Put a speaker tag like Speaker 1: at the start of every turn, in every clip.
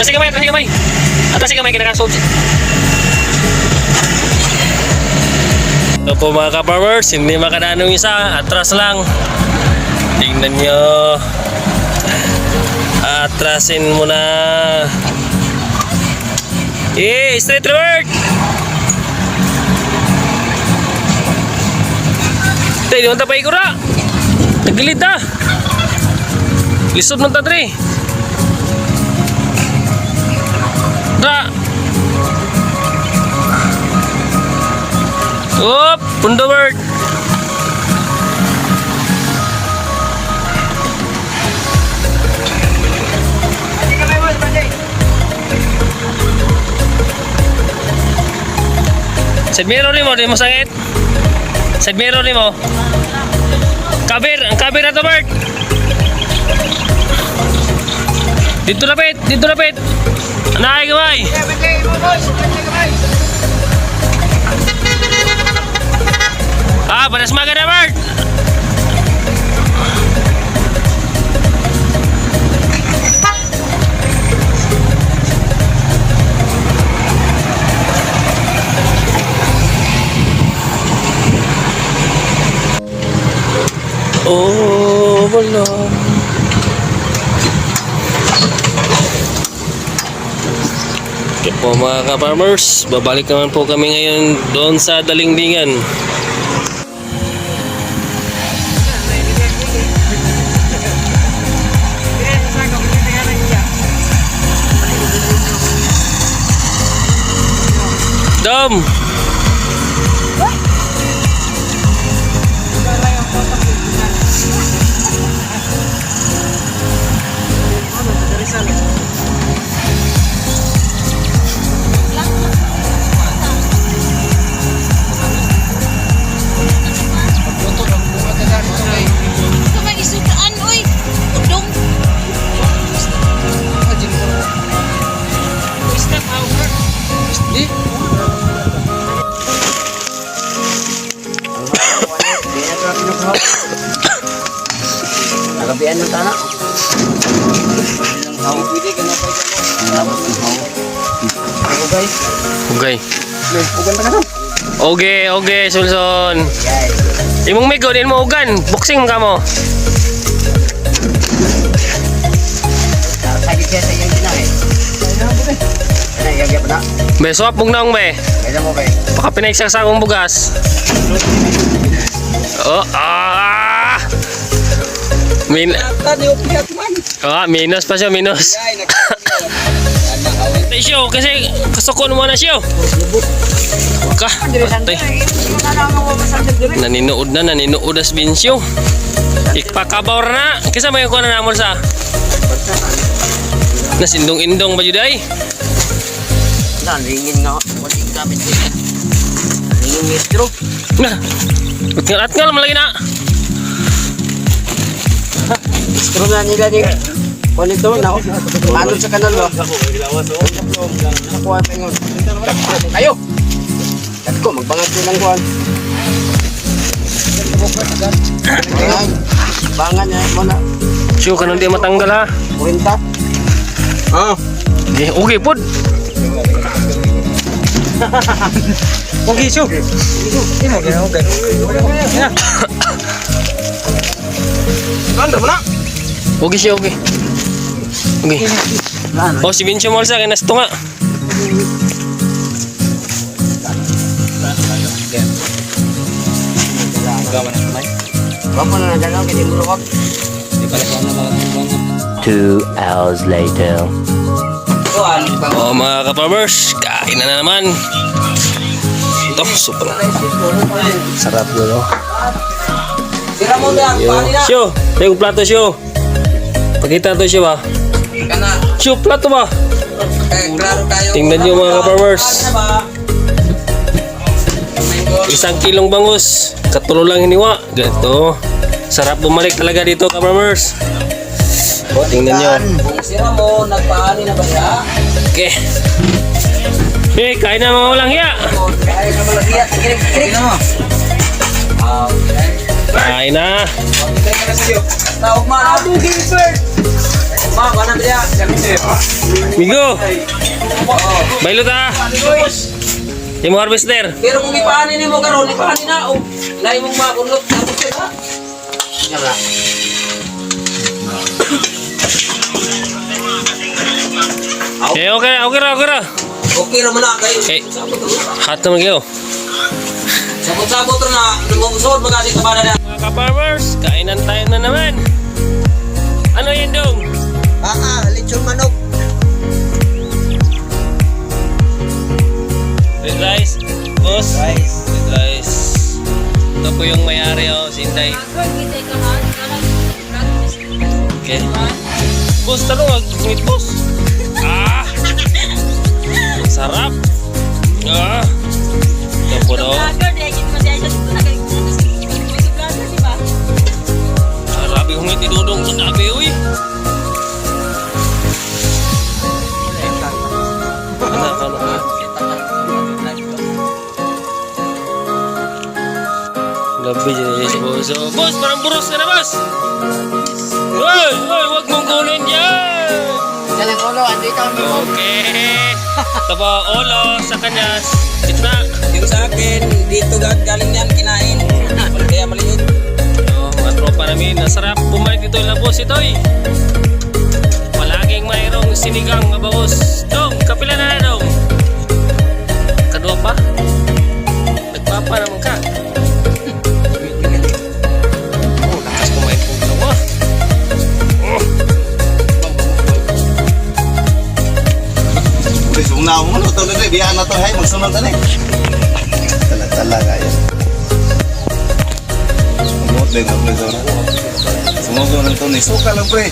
Speaker 1: Atras gamay, atras gamay. Atras gamay kinakasod. Ito po, mga ka-farmers, hindi makadaan yung isa, atras lang. Tingnan nyo. Atrasin mo na. Eh, straight reward! Tay, di man ta paigura. Tagilid ta. Lisod man ta dre. Ra. Op, pundo bird. Side mirror nimo, di mo sangit. Side mirror nimo. Kabir, ang kabir na to, Bert. Dito lapit, dito lapit. Anaay gamay. Ah, panas maga na, Bert. Oh, wala. Okay po, mga ka-farmers, babalik naman po kami ngayon doon sa Dalingdingan. Dom!
Speaker 2: Kamay isutaan, oy. Udong.
Speaker 3: Nagabian ng tana. Ugay.
Speaker 1: Okay.
Speaker 3: Ugan pa na.
Speaker 1: Okay, Sulson. Imong migo, din mo ugan. Boxing ka mo.
Speaker 3: Sakit siya sa iyang ginahe. Ano, iyang pa na.
Speaker 1: Be, swap mong naong be.
Speaker 3: Kaya mo kay.
Speaker 1: Baka pinaiksak sa akong bugas. Oh, ah! Ah, minus pa siya, minus. Siyo, kasi kasukon mo na siyo. Ka, patay. Naninood na, naninood as binsyo. Ikpakabaw na. Kisa may kuha na namon sa. Nasindong-indong ba yun ay?
Speaker 3: Na, ringin nga. Wala yung gamit ko. Ringin metro.
Speaker 1: Na. Atngal, atngal, malagi na.
Speaker 3: Screw na nila ni. Kuan ito na. Ano sa kanal ba? Nakuha pa yun. Ayo. Ko magbangat ko ng kuan. Bangan na mo na.
Speaker 1: Siyo, kanang di matanggal ha.
Speaker 3: Kurinta. Ah.
Speaker 1: Okay, okay pod.
Speaker 3: Okay, so. Ano mo na?
Speaker 1: Okay siya, okay. Okay. Oh, si Vincio Molsa, kay nasto nga.
Speaker 3: Bapo na nagalaw kay mo luwag.
Speaker 4: 2 hours later.
Speaker 1: Oh, mga ka-farmers, kain na, na naman. Ito, super. Sarap yun, oh.
Speaker 3: Sira mo na,
Speaker 1: Yo. Siyo, tayo plato siyo. Pakita to siyo ba? Siyo, plato ba?
Speaker 3: Klaro tayo.
Speaker 1: Tingnan niyo, mga ka-farmers. 1 kilong bangus, katulo lang hiniwa. Ganito. Sarap bumalik talaga dito, ka-farmers. Oh, tingnan niyo.
Speaker 3: Kung sira mo, nagpaani na ba siya?
Speaker 1: Okay. Eh, kain na mga walang hiya.
Speaker 3: Ay, sa mga siya, kirik, kirik.
Speaker 1: Kain na.
Speaker 3: Tawag ma, Abu Gilbert. Ba, wala na biya.
Speaker 1: Migo. Baylo ta. Imo harvester.
Speaker 3: Pero kung ipahanin nimo karon, ipahanin na og lahi mong makunlot tapos ka.
Speaker 1: Eh, okay ra, okay ra, okay ra.
Speaker 3: Okay ra man na kayo.
Speaker 1: Eh.
Speaker 3: Sabot ra.
Speaker 1: Hot naman kayo.
Speaker 3: Sabot-sabot ra na nangungusod magasi ka na.
Speaker 1: Mga ka-farmers, kainan tayo na naman. Ano yun dong?
Speaker 5: Baka, lechon manok.
Speaker 1: Red rice, boss.
Speaker 5: Rice.
Speaker 1: Red rice. Ito po yung may-ari, oh, si Inday. Okay. Boss, tanong, mag boss. Ah! Sarap. Ah! Ito po daw.
Speaker 2: Vlogger, di ay siya dito na kay vlogger, di ba?
Speaker 1: Grabe hungit ni Dudong. Grabe, uy. Ano, ano, ano? Grabe dyan si boss. Oh, boss, parang buros ka na, boss! Uy, uy, wag mong kunin yan!
Speaker 5: Diyan ang ulo, andito ang
Speaker 1: Okay. Ito po, ulo sa kanya. Gitna.
Speaker 3: Yung sa akin, dito galing yan kinain. Kaya maliit.
Speaker 1: Oh, mga tropa namin, nasarap bumalik dito yung boss ito eh. Palaging mayroong sinigang nga bangus. Dong, kapila na na dong. Kadua pa? Nagpapa naman ka. Oh, lakas kumain kong dalawa. Oh.
Speaker 6: Uli, sumna ako ano, ito na biyaan na to, hay, magsunod na eh. Tala-tala kaya. Sumot din ako pre, Sumot ko ng tuni. Suka lang pre.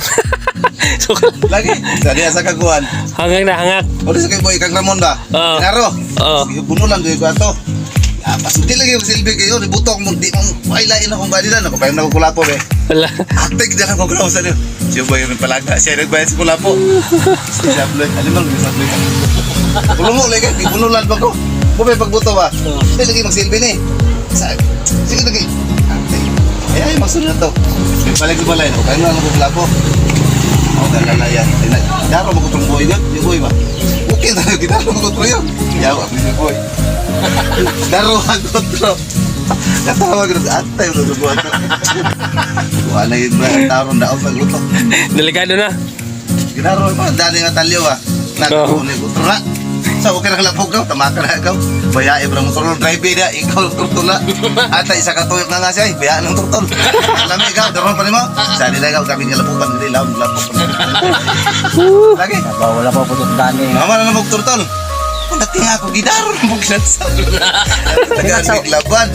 Speaker 1: So,
Speaker 6: Lagi, sa diya sa kaguan.
Speaker 1: hanggang na hangak.
Speaker 6: Uli sa kay Boy kang Ramon ba?
Speaker 1: Oo.
Speaker 6: Kinaro.
Speaker 1: Oo.
Speaker 6: Sige, puno lang kayo ko ato. Ah, pasudi lagi yung silbi kayo, nibutok mo, di mo, ay lain akong balilan. Ako pa yung nakukulapo eh.
Speaker 1: Wala.
Speaker 6: Atik dyan ako graw sa niyo. Siya boy yung palaga, siya nagbayad sa kulapo. Siya sabloy, alimang yung sabloy. Puno mo lagi, gipunulan pa ko. Bumay pagbuto ba? Hindi lagi magsilbi ni. Sa, sige lagi. Atik. Ay ay, magsunod to. May palag sa balay, ako kayo na ako kulapo. Ako dalala yan. Ay na, daro mo ko tong boy yun, yung boy ba? Okay na, gidaro mo ko tong yun. Yaw, ako yung boy. Daro ako to. Katawag na, atay mo na buhat. Wala yun ba, taron daw sa gutok.
Speaker 1: Delikado na.
Speaker 6: Ginaro pa, dali nga talyo ah.
Speaker 1: Oo.
Speaker 6: Nagkunin ko na. Sa okay lang lapog ka, tamaka na ikaw. Bayae bro mo turol drive na, ikaw ang turtol na. Ata isa ka tuyok na nga siya, eh, bayaan ng turtol. Alam mo ikaw, daron pa nimo. Sa nila ikaw kami nga lapukan, hindi lang lapog. Lagi.
Speaker 5: Wala pa po dani.
Speaker 6: Mama na namog turtol. Kung dating ako, gidaro na mo ginatsaw. Tagaan laban.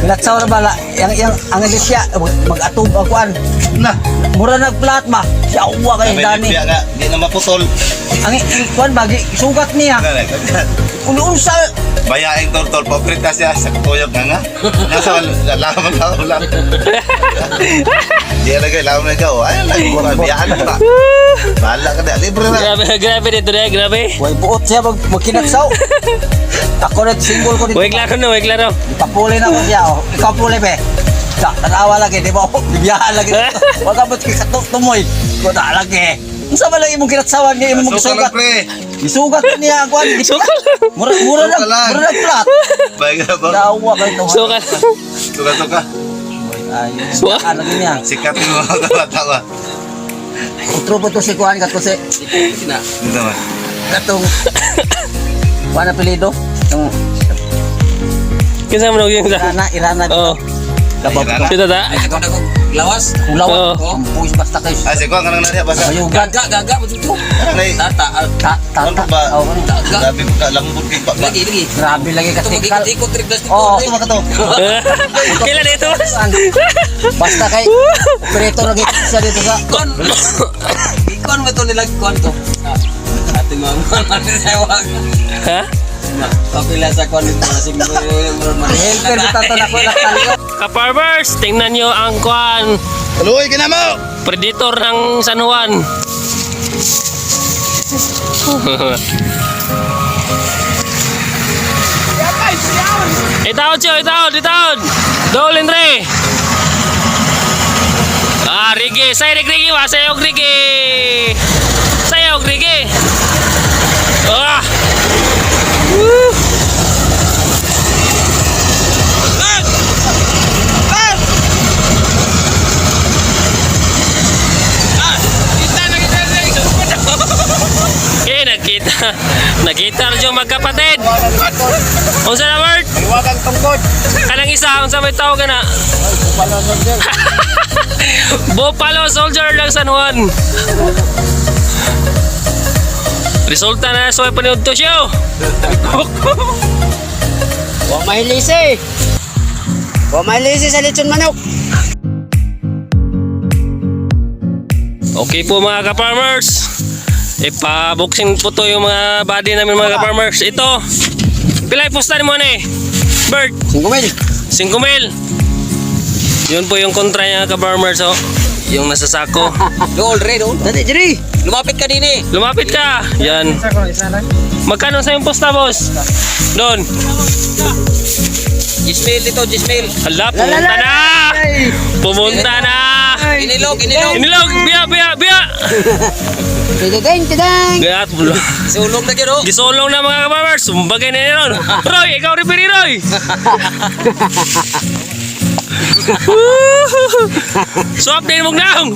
Speaker 5: Latsaw na bala, yang yang ang siya mag-atub ang kuan.
Speaker 6: Na.
Speaker 5: Mura nagplat ba? Siya uwa kay
Speaker 6: May
Speaker 5: dani.
Speaker 6: limpia nga, di na maputol.
Speaker 5: Ang kuan bagi sugat niya. Unsa
Speaker 6: Bayaeng tortol, paprita siya sa tuyok nga nga. Nasa laman laman lang. Di lagi laman ikaw. Ay lang ko na biyaan na. Bahala ka na, libre na.
Speaker 1: Grabe, grabe dito na, grabe.
Speaker 5: way buot siya mag magkinatsaw. Ako na single ko dito.
Speaker 1: Way klaro na, way klaro.
Speaker 5: Ipapuli na ko siya. Oh. Ikaw puli be. Sa tanawa lagi di ba? Bibiyaan lagi. Wa ka mo't tumoy. Kuta lagi. Unsa ba lang imong kinatsawan nga imong
Speaker 6: Suka lang
Speaker 5: gisugat?
Speaker 6: pre.
Speaker 5: Gisugat niya ang kuan.
Speaker 1: Suka lang.
Speaker 5: Mura mura
Speaker 6: Suka
Speaker 5: lang,
Speaker 6: lang.
Speaker 5: mura lang plat.
Speaker 6: Baga ba?
Speaker 5: Dawa kay to.
Speaker 1: Suka.
Speaker 6: Suka suka.
Speaker 5: Ayos.
Speaker 1: Wa-
Speaker 5: Ano niya?
Speaker 6: Sikat mo mga tawa-tawa.
Speaker 5: Utro po to si kuan kato si
Speaker 3: Na.
Speaker 6: Dito ba?
Speaker 5: katong kuan apelyido. Yung
Speaker 1: Kinsa man og yung sa.
Speaker 5: Irana, Irana.
Speaker 1: Oh,
Speaker 5: Labab
Speaker 6: Irana.
Speaker 1: sito ta.
Speaker 3: Ako na ko lawas.
Speaker 5: Ulaw.
Speaker 1: Oo.
Speaker 5: Ang puwis basta kayo.
Speaker 6: Ah, sige, ang nang nariya basta.
Speaker 5: Mayugan.
Speaker 3: Gaga, gaga mo dito.
Speaker 6: Nay,
Speaker 3: Tata, ah,
Speaker 5: Ta ta
Speaker 6: ano
Speaker 5: ta.
Speaker 6: ba?
Speaker 5: Oh,
Speaker 6: Grabe ko ka lambot kay pa.
Speaker 3: lagi lagi.
Speaker 5: Grabe lagi
Speaker 3: Ito
Speaker 5: ka tikal.
Speaker 3: mag-ikot-ikot rin plastic.
Speaker 5: Oo.
Speaker 6: Ito ba ka to?
Speaker 1: Kailan ito?
Speaker 5: Basta kay operator lagi siya dito sa
Speaker 3: Kon. Ikon mo to nila kon to. Ating mga mga sa wag.
Speaker 1: Ha?
Speaker 3: Kapila sa kon dito na siguro.
Speaker 5: helper dito to na ko lang.
Speaker 1: Ka-farmers, tingnan nyo ang kuan.
Speaker 6: Tuloy ka na mo.
Speaker 1: Predator ng San Juan. Itaon siya, itaon, itaon. Dol, Andre. Ah, Ricky. Rige, say rige wa, sayo rige. Sayo rige. Ah. Woo. Eh, nagkita. Nagkita rin yung magkapatid. Unsa na, Bert?
Speaker 6: Iwagang tungkod.
Speaker 1: Kanang isa, unsa may tawag na? Buffalo Soldier lang San Juan. Resulta na sa panood to show.
Speaker 3: Wa mahilisi. Wa mahilisi sa lechon manok.
Speaker 1: Okay po, mga ka-farmers. Ipaboxing po to yung mga body namin, mga ka-farmers. Ito. Pila ipusta mo na eh? Bert,
Speaker 3: 5 mil.
Speaker 1: 5 mil. Yun po yung kontra niya, ka-farmers, oh. Yung nasa sako.
Speaker 5: Dool, re, dool.
Speaker 3: Dati diri.
Speaker 5: Lumapit ka din eh.
Speaker 1: Lumapit ka. Yan. Magkano sa yung posta, boss? Doon.
Speaker 5: Gismail dito, Gismail.
Speaker 1: Hala, pumunta na! Pumunta na!
Speaker 5: Inilog, inilog.
Speaker 1: Inilog! Biya, biya, biya!
Speaker 3: Tideng tideng.
Speaker 1: Gayat,
Speaker 5: Sulong na gyud oh.
Speaker 1: gisolong na, mga ka-farmers. Sumbagay na yun. Roy, ikaw referee, Roy! Swap din mong naong!